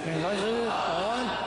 沒關係，保安。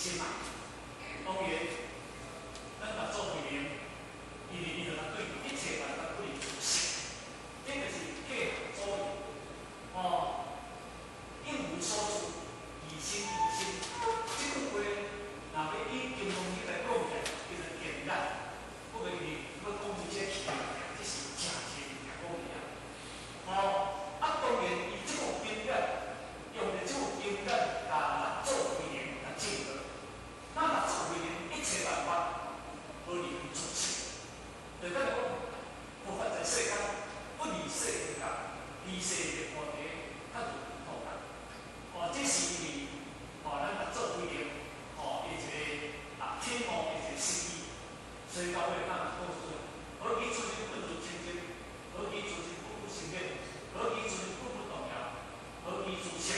心啊。當然，咱若做慧能，因為伊就對一切萬法不離自性，這就是契合祖意。哦，應無所住，而生其心。這句話，若欲以金剛經來講起來，叫做簡單。不過伊欲講出這個氣物件，這是誠濟物件講起啊。哦，啊，當然伊這個經典，用著這個經典，共六祖慧能共證得。那六祖慧能一切萬法無離開自性，就等於講，佛法在世間，不離世間，離世的菩提較如土啦。哦，這是因為哦，咱六祖慧能哦，伊一個啊天悟的一個心意，所以到尾咱講出，何其自性本自清淨，何其自性本不生滅，何其自性本不動搖，何其自性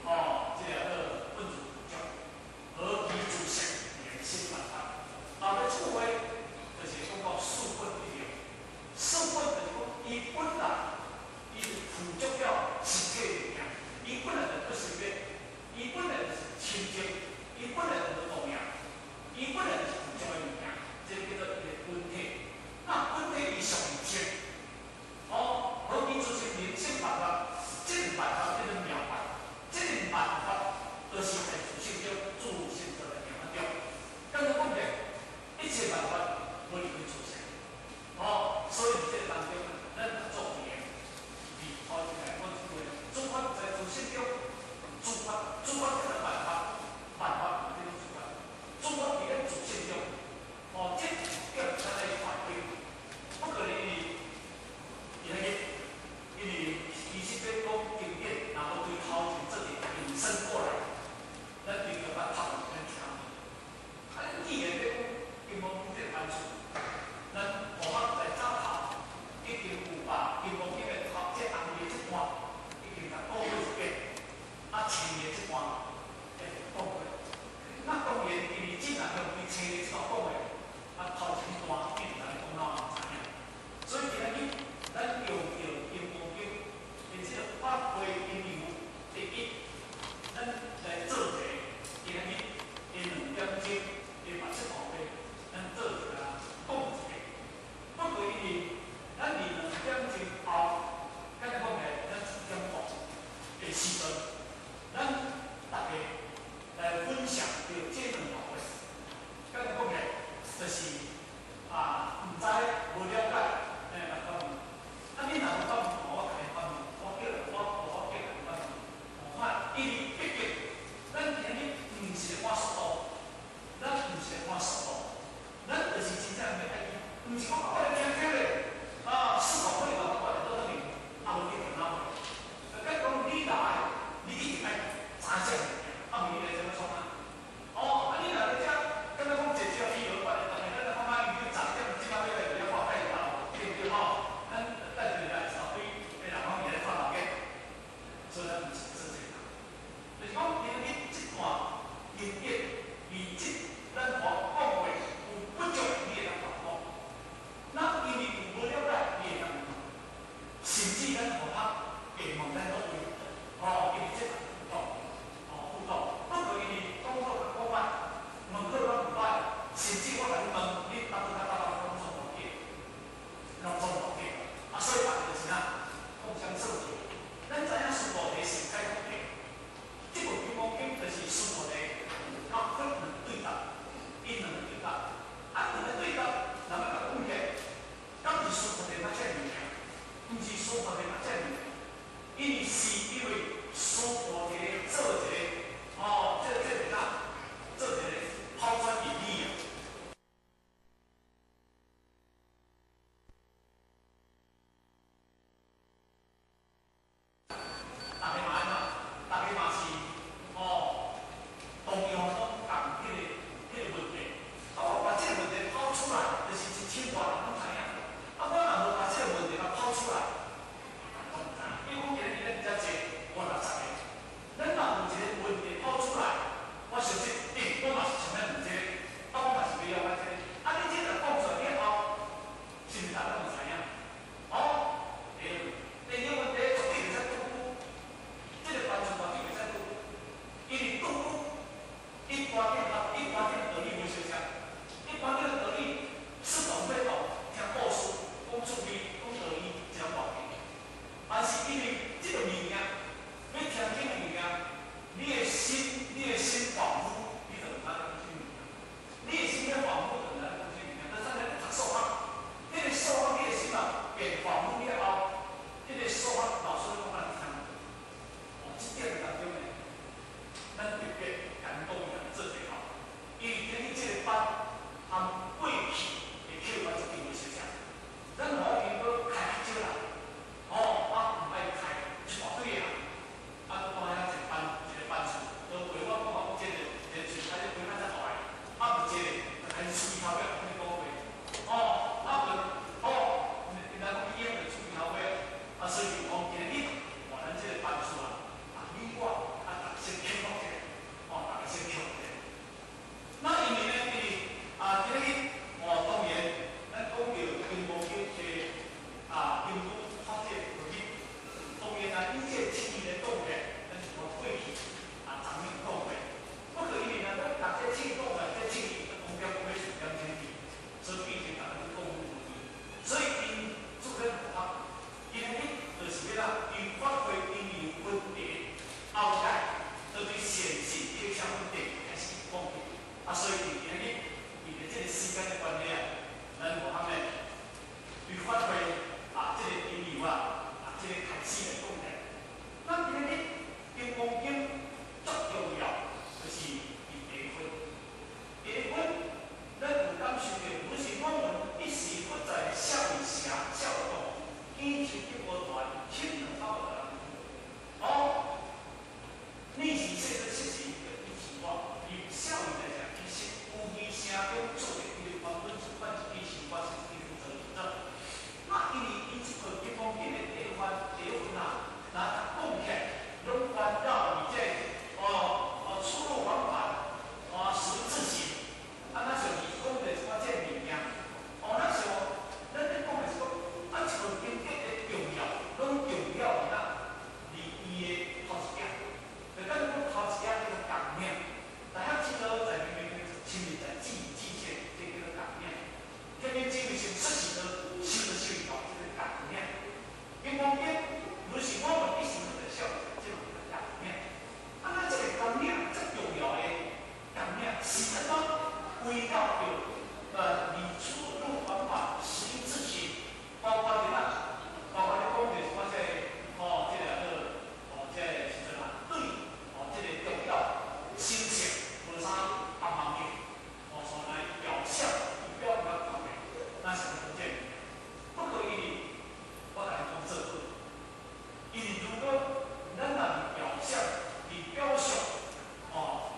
哦，這個叫本自具足，何其自性靈心萬法。後尾這句話就是講到四本一定，四本就是講伊本來伊就具足了一切物件，伊本來就不生滅，伊本來就是清淨，伊本來就無動搖，伊本來就是具足的物件，這個叫做伊的本體。那本體伊屬於淨，哦，何其自性靈性萬法，這個萬法叫做妙法，這個萬法就是在自性中，自性就來行中。剛才講的，一切萬法無離開自性，哦，所以佇這個當中，咱做慧能，佇頭前來講一句，諸法在自性中，諸法諸法叫做萬法，萬法叫做諸法，諸法佇咱自性中，哦，這點咱來發揮。不過呢，因為因為因為其實欲講經典，若無對頭前做一個引申過來，咱就感覺讀咱聽無。啊，你既然欲講金剛經這個範疇，咱學校在早頭已經有把金剛經的頭這紅葉這段已經共講過一遍，啊，青葉這段會講過。那當然，因為只若用對青葉這段講的，啊，頭前段變咱講到嘛知影。所以今仔日咱用著金剛經的這個發揮應用第一，咱來做一個今仔日的2點鐘的白色大會，咱做一個講一下。不過因為咱佇2點鐘後，敢若講起來，咱1點半的時陣，咱逐家來分享著這兩大會。敢若講起來，就是啊，毋知無了解，來發問。啊，你若無發問，我共你發問，我叫人我我叫人發問。我看，因為畢竟咱今日毋是咧趕速度，咱毋是咧趕速度，咱就是真正欲愛去，毋是講我來聽聽咧，啊，4公里我我會倒轉去，啊，無你就哪會？啊，講你來，你一定愛知這物件，啊，無你來這欲創啥？哦，啊，你若來遮，敢若講坐車去藥館，逐个咱來看覓，你10點這擺欲來就遐看介頭，對毋對吼？咱等陣來一大堆的人攏佇咧看鬧熱，所以咱毋是做這個。就是講，今日這段經典，佇這咱我講話有不足，你會當講。那因為有無了解，你會當問。甚至咱學校會問咱老師，哦，因為這互動，哦，互動。不過因為講好共講歹，問好攏毋歹，甚至我共你問，你答對較答到攏總無假，攏總無假。啊，所以逐个就是啥，互相說教。咱知影須菩提是解脫的，這部金剛經就是須菩提佮佛兩個對答，𪜶兩個對答，啊，兩個對答，人欲共講起來，敢是須菩提捌這物件？毋是須菩提捌這物件，因為是因為須菩提做一個，哦，這個啥？做一個拋磚引玉啊。逐家嘛按怎？逐家嘛是哦，同樣攏仝彼個問題。啊，我把這個問題拋出來，就是一千外人攏知影。啊，我若無把這個問題共拋出來，攏毋知。比如講今日咱遮坐50-60個，咱若有一個問題拋出來，我相信，欸，我嘛是想欲問這個，啊，我嘛是欲了解這個。啊，你這個講出來以後，是毋是大家攏知影？哦，對。第二個問題絕對袂使拄久，這個範疇絕對袂使拄久，因為拄久一般變較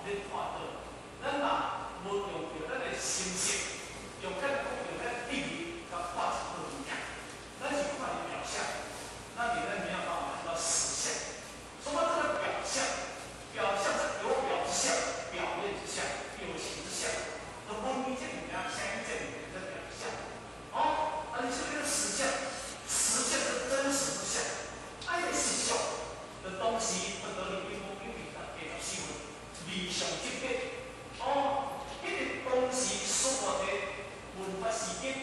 咧看到，咱若無用著咱的心識，用咱講用咱智力共看一個物件，咱是看伊表象，咱佇咱沒有辦法看到實相。什麼這個表象？表象是有表之相，表面之相，有形之相。都無這物件，聲音這物件的表象。哦，啊，你這個實相，實相是真實之相。啊，伊個實相的東西，不得裡面講第24分，離相即別。哦，彼個當時所謂的文化事件，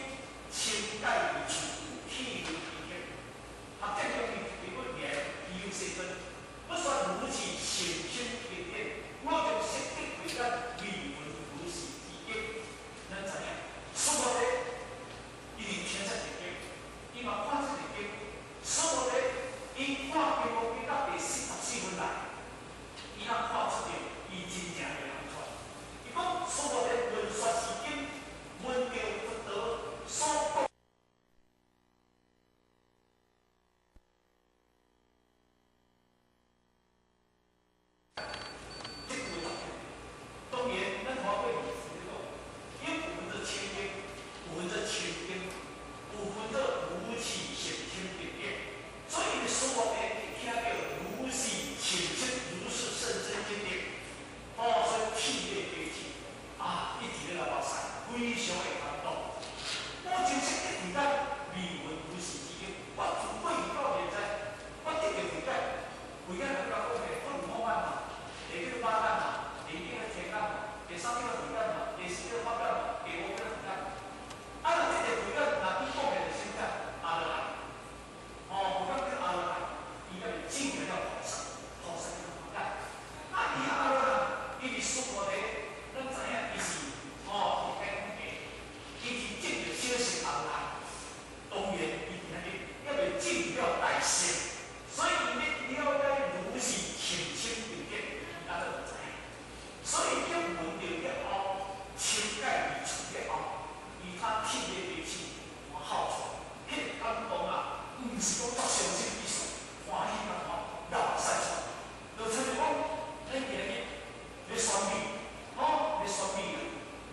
深解而處，體會其極。學者中伊提過來，伊有細分，不說如此深深經典，我就識得為咱未聞如是之經。咱知影，所謂的伊佇天上的經，伊嘛看這個經，所謂的伊看經無經到第44分來，伊通看出著伊真正的人出。伊講所謂的文說是經，聞著佛陀所講。這句話當然，咱看過歷史咧講，因有分做淺經，有分做深經，有分做如是甚深經典。所以，所謂的聽叫如是深深如是甚深經典，哦，所以體會機智啊，一直咧流目屎，非常的感動。我真識得為咱未聞如是之經，我自過去到現在，我得著悔改，悔改就甲講的不如我慢嘛，第一個八難嘛，第二個天眼嘛，第三個慧眼嘛，第四個法眼嘛，第五個佛眼。啊，若這個慧眼，若伊講的就是啥物阿羅漢，哦，慧眼叫阿羅漢，伊才會證得了菩薩，菩薩叫做慧眼。啊，伊阿羅漢，伊佇娑婆地，咱知影伊是哦，是天地，伊是證著小乘阿羅漢。當然，伊佇遐個猶未證了大乘，所以伊欲了解如是深深經典，伊才會知影。所以叫聞著了後，深解而處了後，伊較體會彼此換好處，彼個感動啊，毋是講足傷心意思，歡喜甲看流目屎出來。就親像講，咱今日咧選美，哦，咧選美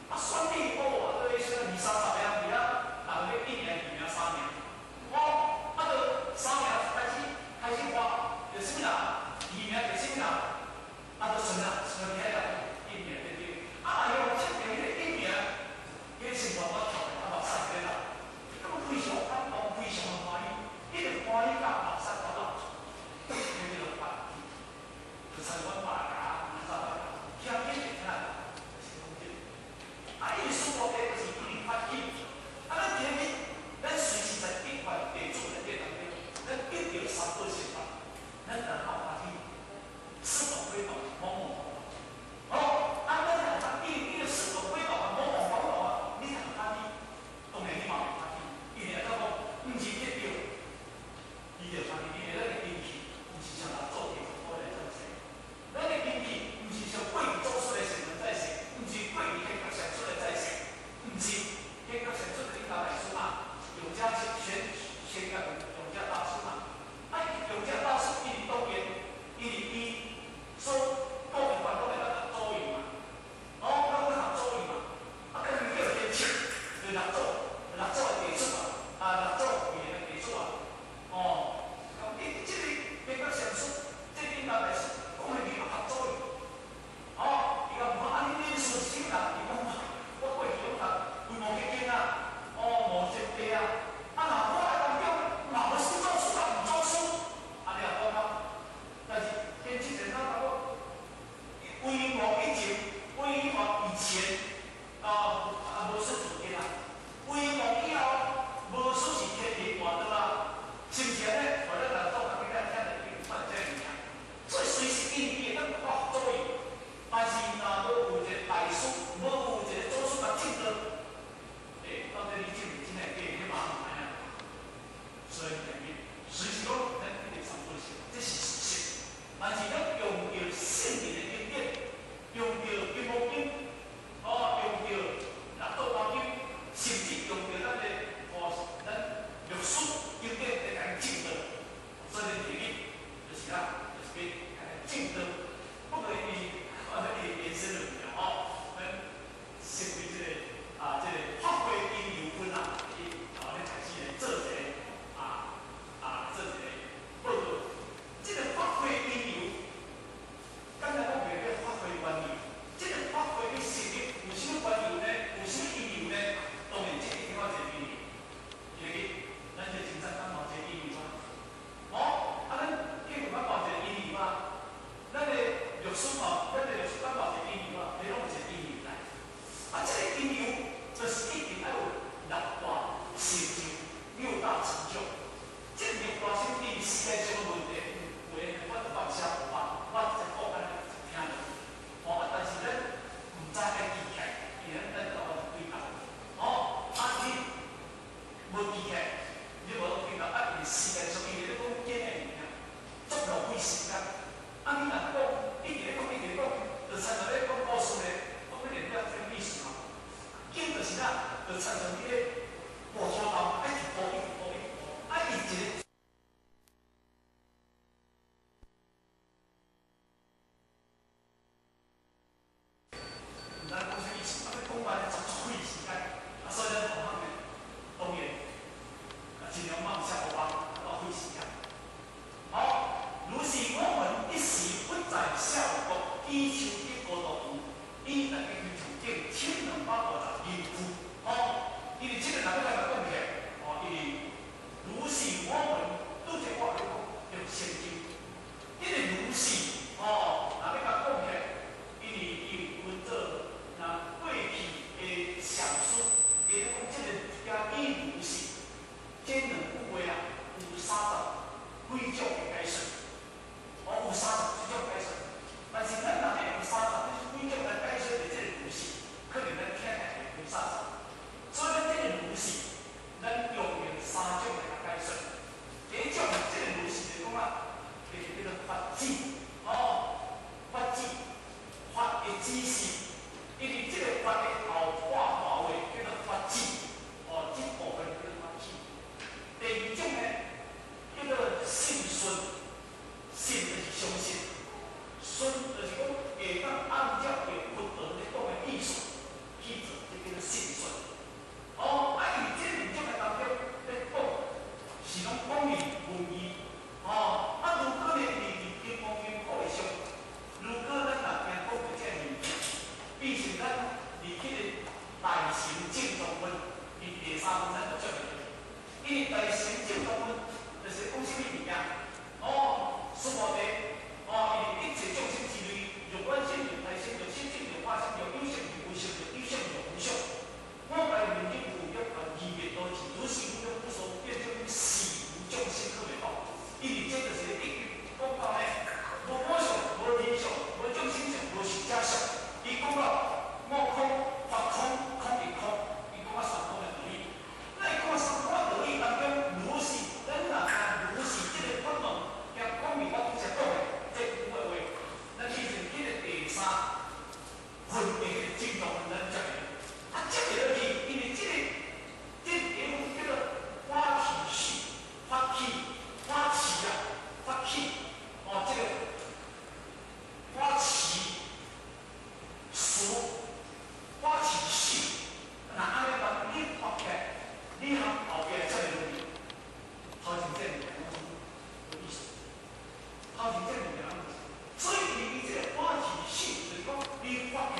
啊，啊選美哦，啊對，選二三十個人佇遐，人咧一名、二名、三名，哦，啊就三名開始換，就啥物人，二名就啥物人，啊就選啊，選起來一名對對，啊哎喲，這邊彼個一名，彼個生活我跳來啊目屎咧流，咁非常感動，非常的歡喜，彼個歡喜甲目屎都流出，彼個叫做發喜，就親像阮爸家、阮爸家，聽見就聽，就是講這個。啊，伊個舒服的就是一直發起，啊，咱今日咱隨時在得法地主內底當中，咱得著三寶聖法，咱然後發起，似懂非懂，懵懵懂懂。哦，啊，咱若發起，你就似懂非懂啊，懵懵懂懂啊，你若發起，當然你嘛會發起，因為怎講，毋是得著，伊就發起，因為咱的根器毋是像六祖地祖來這樣說，咱的根器毋是像過去祖師的聖人在世，毋是過去天國上出的在世，毋是天國上出的領導大師嘛，永嘉宣宣講永嘉大師嘛，啊，永嘉大師伊佇當然，伊佇伊所講的話攏會當合祖用嘛，哦，攏會合祖用嘛，啊，佮伊叫天親，就六祖，六祖的弟子嘛，啊，六祖為的弟子嘛，哦，咁伊這個天國上師，這領導大師講的物合祖用。哦，伊講啊，你恁師是啥物人？伊講我過去攏共維摩訖經啊，哦，無真地啊，啊，若我來當中嘛無是祖師，啊，毋祖師，啊，你也講啊，但是天親人他講，維摩以前，維摩以前，啊啊無說祖經啊，維摩以後無說是天人換道啊，是毋是按呢？或者六祖家己咱聽著已經看這個物件，所以隨時伊會當發作用。但是若無有一個大師，無有一個祖師共證道，欸，到底你證是真的假的，你嘛毋知影。所以，隨時講，咱一定三寶聖，這是事實。但是咱用著聖人的經典，用著金剛經，哦，用著六祖壇經，甚至用著因為大乘正宗論就是講啥物物件？哦，娑婆地，哦，因為一切眾生之類，若遠生、若大生、若小生、若化生、若有色、若無色、若有相、若無相。我來面頂無欲而滅多智，如是無欲無所變，是無眾生可滅道。因為這就是一句講到呢，無我相、無人相、無眾生相、無壽者相。伊講到我空、法空、空亦空，伊講啊三空的道理。那伊講三空的道理當中，如是，咱若按如是這個法門，共講明我拄才講的這句話，咱變成彼個第三分的彼個正道，咱接落。啊，接落去，因為這個地方叫做發起序、發起、發起啊、發起，哦，這個發起數、發起序，若按呢講，你發起，你含後壁接落去，頭前這物件攏無意思，頭前這物件攏無意思。所以伊這個發起序，就是講你發起，